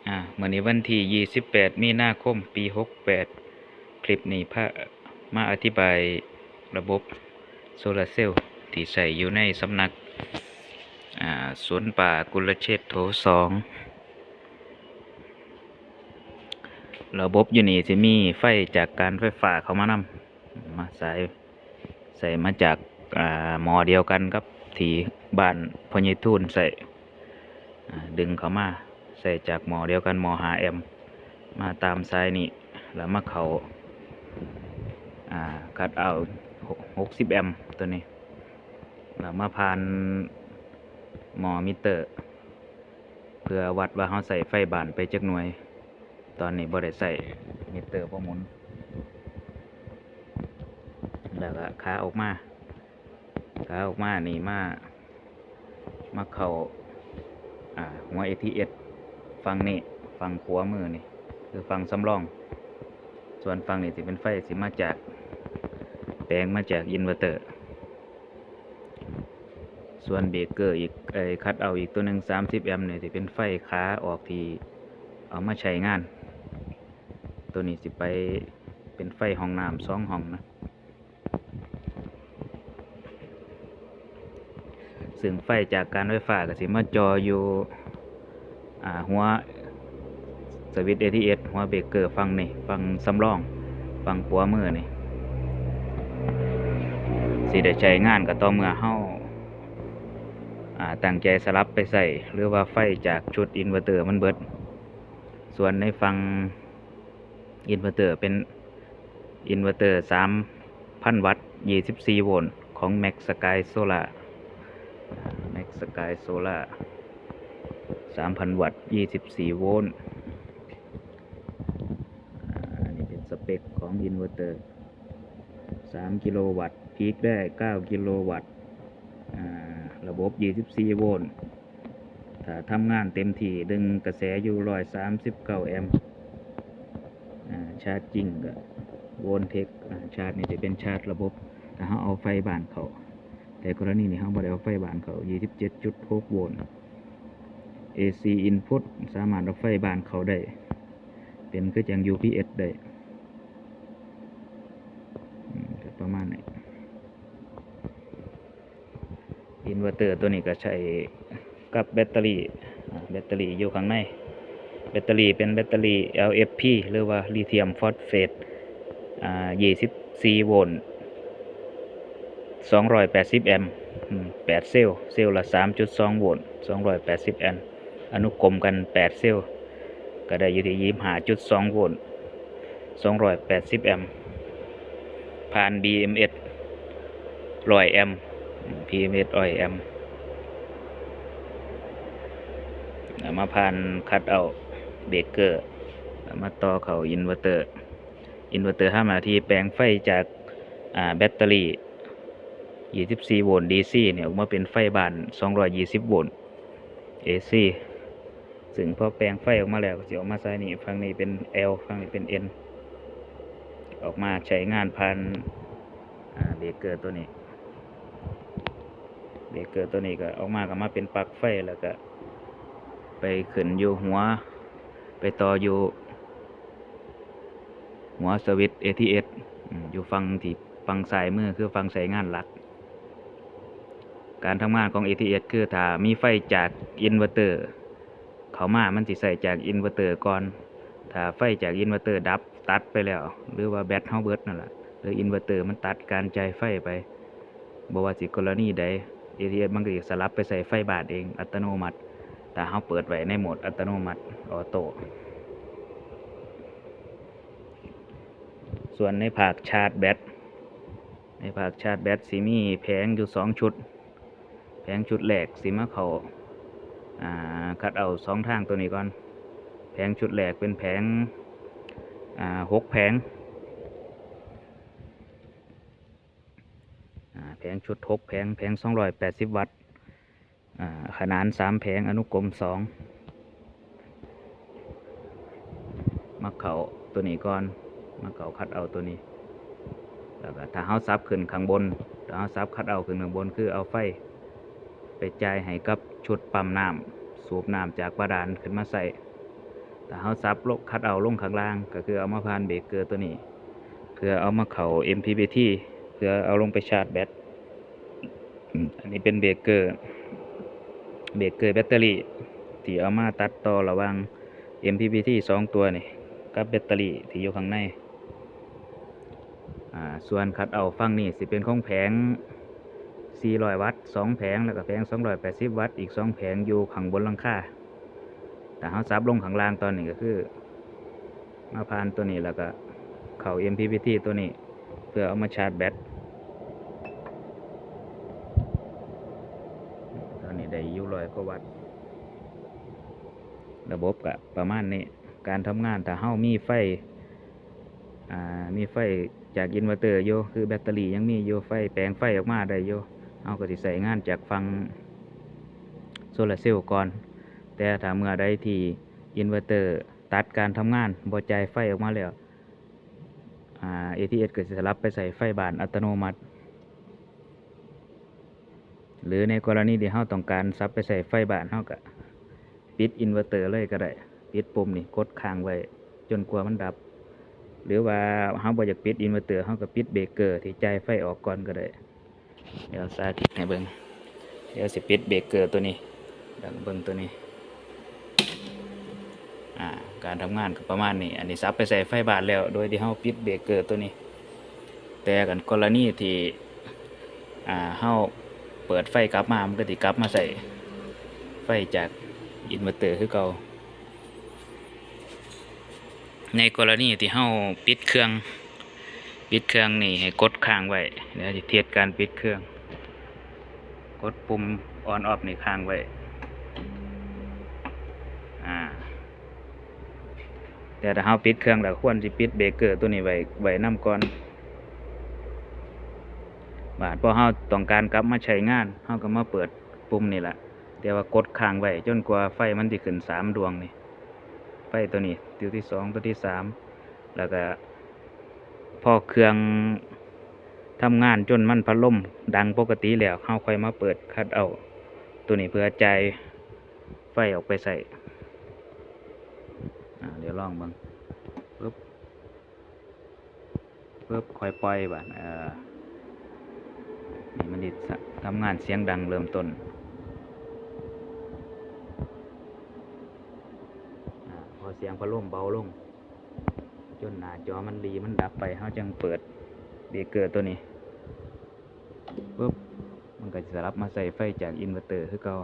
ອາ ມື້ນີ້ວັນທີຊາວແປດ ມີນາຄົມ ປີຫົກແປດ ຄລິບນີ້ພາມາອະທິບາຍລະບົບໂຊລາເຊວທີ່ໃຊ້ຢູ່ໃນສຳນັກ ອາ ສວນປ່າກຸນລະເຊດໂຖສອງ. ລະບົບຢູ່ນີ້ຊິມີໄຟຈາກການໄຟຟ້າເຂົ້າມານຳ ມາສາຍ ໃສ່ມາຈາກ ອາ ໝໍ້ດຽວກັນກັບທີ່ບ້ານພໍ່ໃຫຍ່ທູນໃຊ້ ອາ ດຶງເຂົ້າມາ ໃສ່ຈາກໝໍ້ດຽວກັນ ໝໍ້ຫ້າແອມ ມາຕາມສາຍນີ້ ແລ້ວມາເຂົ້າ ອາ ຄັດເອົາຫົກສິບແອມໂຕນີ້ ແລ້ວມາຜ່ານໝໍ້ມິເຕີ ເພື່ອວັດວ່າເຮົາໃຊ້ໄຟບ້ານໄປຈັກໜ່ວຍ. ຕອນນີ້ບໍ່ໄດ້ໃຊ້ ມິເຕີບໍ່ໝູນ. ແລ້ວກະຂາອອກມາ ຂາອອກມານີ້ມາ ມາເຂົ້າ ອາ ຫົວເອທີເອສຝັ່ງນີ້ ຝັ່ງຂວາມືນີ້ ຄືຝັ່ງສຳລອງ. ສ່ວນຝັ່ງນີ້ຊິເປັນໄຟ ຊິມາຈາກ ແປງມາຈາກອິນເວີເຕີ. ສ່ວນເບຣກເກີອີກ ເອີ ຄັດເອົາອີກໂຕໜຶ່ງ ສາມສິບແອມນີ້ ຊິເປັນໄຟຂາອອກທີ່ເອົາມາໃຊ້ງານ. ໂຕນີ້ຊິໄປເປັນໄຟຫ້ອງນ້ຳສອງຫ້ອງນະ. ຊຶ່ງໄຟຈາກການໄຟຟ້າກໍຊິມາຈ່ອຢູ່ ອາ ຫົວສະວິດເອທີເອສ ຫົວເບຣກເກີຝັ່ງນີ້ ຝັ່ງສຳລອງ ຝັ່ງຂວາມືນີ້ ຊິໄດ້ໃຊ້ງານກໍຕໍ່ເມື່ອເຮົາ ອາ ຕັ້ງໃຈສະຫຼັບໄປໃຊ້ ຫຼືວ່າໄຟຈາກຊຸດອິນເວີເຕີມັນເບິດ. ສ່ວນໃນຝັ່ງ ອິນເວີເຕີເປັນອິນເວີເຕີສາມພັນວັດ ຊາວສີ່ໂວນ ຂອງ Max Sky Solar Max Sky Solar ສາມພັນວັດ ຊາວສີ່ໂວນ. ອາ ອັນນີ້ເປັນສະເປັກຂອງອິນເວີເຕີ ສາມກິໂລວັດ ປີກໄດ້ເກົ້າກິໂລວັດ ອາ ລະບົບ ຊາວສີ່ໂວນ. ຖ້າທຳງານເຕັມທີ່ ດຶງກະແສຢູ່ ຮ້ອຍສາມສິບເກົ້າແອມ ອາ ຊາດຈິງກໍໂວນເທັກ ອາ ຊາດນີ້ຈະເປັນຊາດລະບົບ ຖ້າເຮົາເອົາໄຟບ້ານເຂົ້າ. ແຕ່ກໍລະນີນີ້ເຮົາບໍ່ໄດ້ເອົາໄຟບ້ານເຂົ້າ ຊາວເຈັດຈຸດຫົກໂວນ ເອຊີອິນພຸດ ສາມາດເອົາໄຟບ້ານເຂົ້າໄດ້ ເປັນຄືຈັ່ງຢູພີເອັສໄດ້ ອືມ ກໍປະມານນີ້. ອິນເວີເຕີຕົວນີ້ກໍໃຊ້ກັບແບັດເຕີຣີ ອາ ແບັດເຕີຣີຢູ່ຂ້າງໃນ ແບັດເຕີຣີເປັນແບັດເຕີຣີ ແອລເອັຟພີ ຫຼືວ່າລີທຽມຟອສເຟດ ອາ ຊາວສີ່ໂວນ ສອງຮ້ອຍແປດສິບແອມ ອາ ແປດເຊວ ເຊວລະສາມຈຸດສອງໂວນ ສອງຮ້ອຍແປດສິບແອມ ອະນຸກົມກັນແປດເຊວ ກໍໄດ້ຢູ່ທີ່ຊາວຫ້າຈຸດສອງໂວນ ສອງຮ້ອຍແປດສິບແອມ ຜ່ານບີເອັມເອັສຮ້ອຍແອມ ບີເອັມເອັສຮ້ອຍແອມ ແລ້ວມາຜ່ານຄັດເອົາເບຣກເກີ ແລ້ວມາຕໍ່ເຂົ້າອິນເວີເຕີ ອິນເວີເຕີທຳໜ້າທີ່ແປງໄຟຈາກ ອາ ແບັດເຕີຣີ ຊາວສີ່ໂວນ ດີຊີ ນີ້ອອກມາເປັນໄຟບ້ານ ສອງຮ້ອຍຊາວສີ່ໂວນ ເອຊີ ຊຶ່ງພໍແປງໄຟອອກມາແລ້ວ ກໍຊິອອກມາສາຍນີ້ ຝັ່ງນີ້ເປັນແອລ ຝັ່ງນີ້ເປັນເອັນ ອອກມາໃຊ້ງານຜ່ານ ອາ ເບຣກເກີຕົວນີ້ ເບຣກເກີຕົວນີ້ກໍອອກມາ ກໍມາເປັນປລັກໄຟ ແລ້ວກໍໄປຂຶ້ນຢູ່ຫົວ ໄປຕໍ່ຢູ່ຫົວສະວິດເອທີເອສ ອາ ຢູ່ຝັ່ງທີ່ ຝັ່ງຊ້າຍມື ຄືຝັ່ງໃຊ້ງານຫຼັກ. ການທຳງານຂອງເອທີເອສ ຄືຖ້າມີໄຟຈາກອິນເວີເຕີເຂົ້າມາ ມັນຊິໃຊ້ຈາກອິນເວີເຕີກ່ອນ. ຖ້າໄຟຈາກອິນເວີເຕີດັບ ຕັດໄປແລ້ວ ຫຼືວ່າແບັດເຮົາເບິດນັ້ນລະ ຫຼືອິນເວີເຕີມັນຕັດການຈ່າຍໄຟໄປ ບໍ່ວ່າຊິກໍລະນີໃດ ເອທີເອສມັນກໍຈະສະຫຼັບໄປໃຊ້ໄຟບ້ານເອງອັດຕະໂນມັດ ຖ້າເຮົາເປີດໄວ້ໃນໂໝດອັດຕະໂນມັດ ອອໂຕ້. ສ່ວນໃນພາກຊາດແບັດ ໃນພາກຊາດແບັດຊິມີແຜງຢູ່ສອງຊຸດ. ແຜງຊຸດແລກຊິມາເຂົ້າ ອາ ຄັດເອົາສອງທາງໂຕນີ້ກ່ອນ. ແຜງຊຸດແລກເປັນແຜງ ອາ ຫົກແຜງ ອາ ແຜງຊຸດຫົກແຜງ ແຜງສອງຮ້ອຍແປດສິບວັດ ອາ ຂະໜານສາມແຜງ ອະນຸກົມສອງ ມາເຂົ້າໂຕນີ້ກ່ອນ ມາເຂົ້າຄັດເອົາໂຕນີ້ ແລ້ວກໍຖ້າເຮົາສັບຂຶ້ນຂ້າງບົນ ຖ້າເຮົາສັບຄັດເອົາຂຶ້ນຂ້າງບົນ ຄືເອົາໄຟໄປຈ່າຍໃຫ້ກັບຊຸດປ້ຳນ້ຳ ສູບນ້ຳຈາກບາດານຂຶ້ນມາໃຊ້. ຖ້າເຮົາສັບລົງ ຄັດເອົາລົງຂ້າງລ່າງ ກໍຄືເອົາມາຜ່ານເບຣກເກີຕົວນີ້ ເພື່ອເອົາມາເຂົ້າ ເອັມ ພີ ພີ ທີ ເພື່ອເອົາລົງໄປຊາດແບັດ. ອັນນີ້ເປັນເບຣກເກີ ເບຣກເກີແບັດເຕີຣີ ທີ່ເອົາມາຕັດຕໍ່ລະຫວ່າງ ເອັມ ພີ ພີ ທີ ສອງຕົວນີ້ ກັບແບັດເຕີຣີທີ່ຢູ່ຂ້າງໃນ. ອາ ສ່ວນຄັດເອົາຝັ່ງນີ້ຊິເປັນຂອງແຜງສີ່ຮ້ອຍວັດສອງແຜງ ແລ້ວກໍແຜງສອງຮ້ອຍແປດສິບວັດອີກສອງແຜງ ຢູ່ຂ້າງບົນຫຼັງຄາ. ຖ້າເຮົາສັບລົງຂ້າງລ່າງຕອນນີ້ ກໍຄືມາຜ່ານຕົວນີ້ ແລ້ວກໍເຂົ້າ ເອັມ ພີ ພີ ທີ ຕົວນີ້ ເພື່ອເອົາມາຊາດແບັດ. ຕອນນີ້ໄດ້ຢູ່ຮ້ອຍກວ່າວັດ. ລະບົບກໍປະມານນີ້. ການທຳງານ ຖ້າເຮົາມີໄຟ ອາ ມີໄຟຈາກອິນເວີເຕີຢູ່ ຄືແບັດເຕີຣີຍັງມີຢູ່ ໄຟ ແປງໄຟອອກມາໄດ້ຢູ່ ເຮົາກໍຊິໃຊ້ງານຈາກຝັ່ງໂຊລາເຊວກ່ອນ. ແຕ່ຖ້າເມື່ອໃດທີ່ອິນເວີເຕີຕັດການທຳງານ ບໍ່ຈ່າຍໄຟອອກມາແລ້ວ ອາ ເອທີເອສ ກໍຊິສະຫຼັບໄປໃຊ້ໄຟບ້ານອັດຕະໂນມັດ. ຫຼືໃນກໍລະນີທີ່ເຮົາຕ້ອງການສັບໄປໃຊ້ໄຟບ້ານ ເຮົາກໍປິດອິນເວີເຕີເລີຍກໍໄດ້ ປິດປຸ່ມນີ້ ກົດຄ້າງໄວ້ຈົນກວ່າມັນດັບ. ຫຼືວ່າເຮົາບໍ່ຢາກປິດອິນເວີເຕີ ເຮົາກໍປິດເບຣກເກີທີ່ຈ່າຍໄຟອອກກ່ອນກໍໄດ້. ດຽວສາທິດໃຫ້ເບິ່ງ ດຽວຊິປິດເບຣກເກີຕົວນີ້ ແລ້ວກໍເບິ່ງຕົວນີ້. ອາ ການທຳງານກໍປະມານນີ້. ອັນນີ້ສັບໄປໃສ່ໄຟບ້ານແລ້ວ ໂດຍທີ່ເຮົາປິດເບຣກເກີຕົວນີ້. ແຕ່ກັນກໍລະນີທີ່ ອາ ເຮົາເປີດໄຟກັບມາ ມັນກໍຊິກັບມາໃຊ້ໄຟຈາກອິນເວີເຕີຄືເກົ່າ. ໃນກໍລະນີທີ່ເຮົາປິດເຄື່ອງ ປິດເຄື່ອງນີ້ໃຫ້ກົດຄ້າງໄວ້. ດຽວຊິເທສການປິດເຄື່ອງ. ກົດປຸ່ມອອນອອບນີ້ຄ້າງໄວ້. ອາ ແຕ່ຖ້າເຮົາປິດເຄື່ອງແລ້ວ ຄວນຊິປິດເບຣກເກີຕົວນີ້ໄວ້ ໄວ້ນຳກ່ອນ. ບາດພໍເຮົາຕ້ອງການກັບມາໃຊ້ງານ ເຮົາກໍມາເປີດປຸ່ມນີ້ລະ ແຕ່ວ່າກົດຄ້າງໄວ້ຈົນກວ່າໄຟມັນຊິຂຶ້ນສາມດວງນີ້. ໄຟຕົວນີ້ ຕົວທີສອງ ຕົວທີສາມ ແລ້ວກໍພໍເຄື່ອງທຳງານຈົນມັນພັດລົມດັງປົກກະຕິແລ້ວ ເຮົາຄ່ອຍມາເປີດຄັດເອົາຕົວນີ້ເພື່ອຈ່າຍໄຟອອກໄປໃຊ້. ອາ ດຽວລອງເບິ່ງ. ປຶບ ປຶບ ຄ່ອຍປ່ອຍບາດ. ເອີ ນີ້ມັນຊິທຳງານສຽງດັງເລີ່ມຕົ້ນ. ອາ ພໍສຽງພັດລົມເບົາລົງ ຈົນໜ້າຈໍມັນຫຼີ່ ມັນດັບໄປ ເຮົາຈຶ່ງເປີດເບຣກເກີຕົວນີ້ ປຶບ ມັນກໍຊິສະຫຼັບມາໃຊ້ໄຟຈາກອິນເວີເຕີຄືເກົ່າ.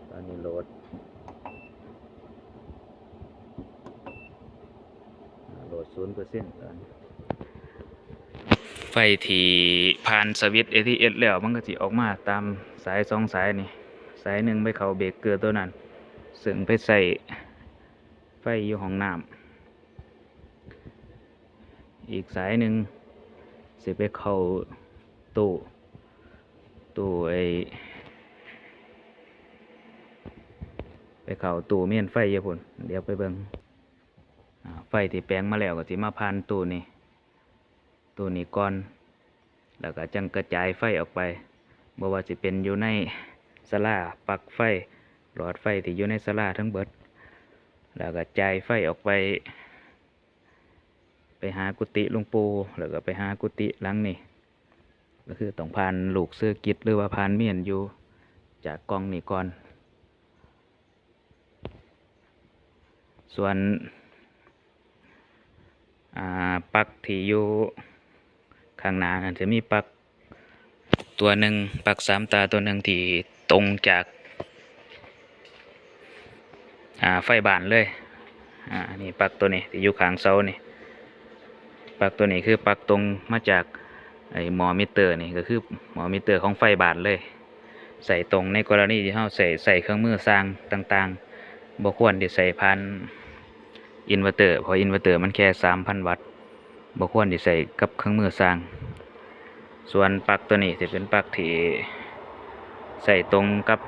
ຕອນນີ້ໂຫຼດ ອາ ໂຫຼດສູນເປີເຊັນຕອນນີ້. ໄຟທີ່ຜ່ານສະວິດເອທີເອສແລ້ວ ມັນກໍຊິອອກມາຕາມສາຍສອງສາຍນີ້. ສາຍໜຶ່ງໄປເຂົ້າເບຣກເກີຕົວນັ້ນ ເຊິ່ງໄປໃຊ້ໄຟຢູ່ຫ້ອງນ້ຳ. ອີກສາຍໜຶ່ງຊິໄປເຂົ້າຕູ້ ຕູ້ໄອ້ ໄປເຂົ້າຕູ້ເມນໄຟຢູ່ພຸ້ນ. ດຽວໄປເບິ່ງ. ອາ ໄຟທີ່ແປງມາແລ້ວກໍຊິມາຜ່ານຕູ້ນີ້ ຕູ້ນີ້ກ່ອນ ແລ້ວກໍຈັ່ງກະຈາຍໄຟອອກໄປ. ບໍ່ວ່າຊິເປັນຢູ່ໃນສາລາ, ປັກໄຟ, ຫຼອດໄຟທີ່ຢູ່ໃນສາລາທັງເບິດ ແລ້ວກໍຈ່າຍໄຟອອກໄປ ໄປຫາກຸຕິຫຼວງປູ່ ແລ້ວກໍໄປຫາກຸຕິຫຼັງນີ້ ກໍຄືຕ້ອງຜ່ານລູກເຊີກິດ ຫຼືວ່າຜ່ານເມນຢູ່ຈາກກ່ອງນີ້ກ່ອນ. ສ່ວນ ອາ ປັກທີ່ຢູ່ຂ້າງໜ້ານັ້ນ ຈະມີປັກຕົວໜຶ່ງ, ປັກສາມຕາຕົວໜຶ່ງທີ່ຕົງຈາກ ອາ ໄຟບ້ານເລີຍ. ອາ ນີ້ປັກຕົວນີ້ທີ່ຢູ່ຂ້າງເສົານີ້ ປັກຕົວນີ້ຄືປັກຕົງມາຈາກໄອ້ໝໍ້ມິເຕີນີ້ ກໍຄືໝໍ້ມິເຕີຂອງໄຟບ້ານເລີຍ. ໃສ່ຕົງໃນກໍລະນີທີ່ເຮົາໃຊ້ ໃຊ້ເຄື່ອງມືຊ່າງຕ່າງໆ ບໍ່ຄວນທີ່ໃສ່ຜ່ານອິນເວີເຕີ ເພາະອິນເວີເຕີມັນແຄ່ສາມພັນວັດ ບໍ່ຄວນທີ່ໃຊ້ກັບເຄື່ອງມືຊ່າງ. ສ່ວນປັກຕົວນີ້ຊິເປັນປັກທີ່ໃສ່ຕົງກັບ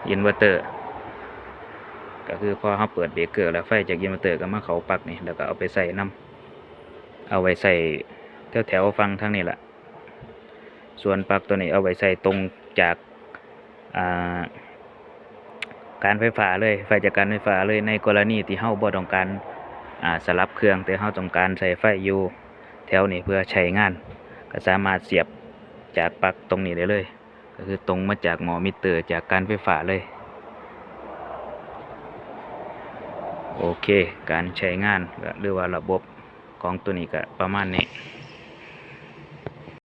ອິນເວີເຕີ ກໍຄືພໍເຮົາເປີດເບຣກເກີແລ້ວ ໄຟຈາກອິນເວີເຕີກໍມາເຂົ້າປັກນີ້ ແລ້ວກໍເອົາໄປໃສ່ນຳ ເອົາໄວ້ໃສ່ແຖວໆຝັ່ງທາງນີ້ລະ. ສ່ວນປັກຕົວນີ້ເອົາໄວ້ໃສ່ຕົງຈາກ ອາ ການໄຟຟ້າເລີຍ ໄຟຈາກການໄຟຟ້າເລີຍ ໃນກໍລະນີທີ່ເຮົາບໍ່ຕ້ອງການ ອ່າ ສະຫຼັບເຄື່ອງ ແຕ່ເຮົາຕ້ອງການໃຊ້ໄຟຢູ່ແຖວນີ້ເພື່ອໃຊ້ງານ ກໍສາມາດສຽບຈາກປັກຕົງນີ້ໄດ້ເລີຍ ກໍຄືຕົງມາຈາກໝໍ້ມິເຕີຈາກການໄຟຟ້າເລີຍ. ໂອເຄ ການໃຊ້ງານ ຫຼືວ່າລະບົບຂອງໂຕນີ້ກໍປະມານນີ້.